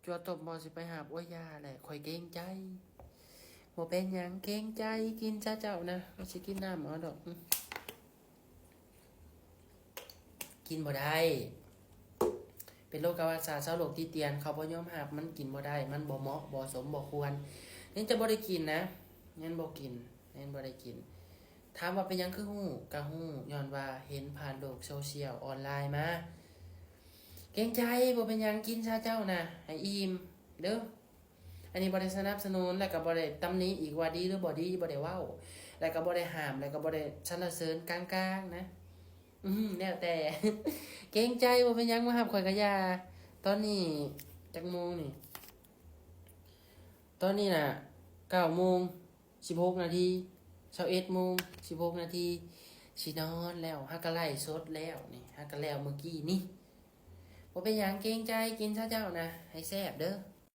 ຈົວຕົບບໍ່ ຊິໄປຫາບ. ໂອ້ຍ ຢ່າແຫຼະ ຂ້ອຍເກງໃຈ. ບໍ່ເປັນຫຍັງ ເກງໃຈ ກິນຊະເຈົ້ານະ. ຂ້ອຍຊິກິນນ້ຳເອົາດອກ. ອືມ ກິນບໍ່ໄດ້ ເປັນໂລກະວັດຊາ ຊາວໂລກຕິຕຽນ ເຂົາບໍ່ຍອມຮັບ ມັນກິນບໍ່ໄດ້ ມັນບໍ່ເໝາະ ບໍ່ສົມ ບໍ່ຄວນ. ຍັງຈະບໍ່ໄດ້ກິນນະ ຍັງບໍ່ກິນ ຍັງບໍ່ໄດ້ກິນ. ຖາມວ່າເປັນຫຍັງຄືຮູ້? ກະຮູ້ ຍ້ອນວ່າເຫັນຜ່ານໂລກໂຊຊຽວອອນລາຍມາ. ເກງໃຈ ບໍ່ເປັນຫຍັງ ກິນຊະເຈົ້ານະ ໃຫ້ອີ່ມເດີ້. ອັນນີ້ບໍ່ໄດ້ສະໜັບສະໜູນ ແລ້ວກໍບໍ່ໄດ້ຕຳໜິອີກວ່າດີຫຼືບໍ່ດີ ບໍ່ໄດ້ເວົ້າ ແລ້ວກໍບໍ່ໄດ້ຫ້າມ ແລ້ວກໍບໍ່ໄດ້ສັນລະເສີນ ກາງໆນະ. ອືມ ແລ້ວແຕ່ ເກງໃຈ ບໍ່ເປັນຫຍັງ ມາຮັບຂ້ອຍກະຢ່າ. ຕອນນີ້ຈັກໂມງນີ້? ຕອນນີ້ນະ ເກົ້າໂມງສິບຫົກນາທີ ຊາວເອັດໂມງສິບຫົກນາທີ ຊິນອນແລ້ວ. ຫາກະໄລຟ໌ສົດແລ້ວນີ້ ຫາກະແລ້ວມື້ກີ້ນີ້. ບໍ່ເປັນຫຍັງ ເກງໃຈ ກິນຊະເຈົ້ານະ ໃຫ້ແຊບເດີ້.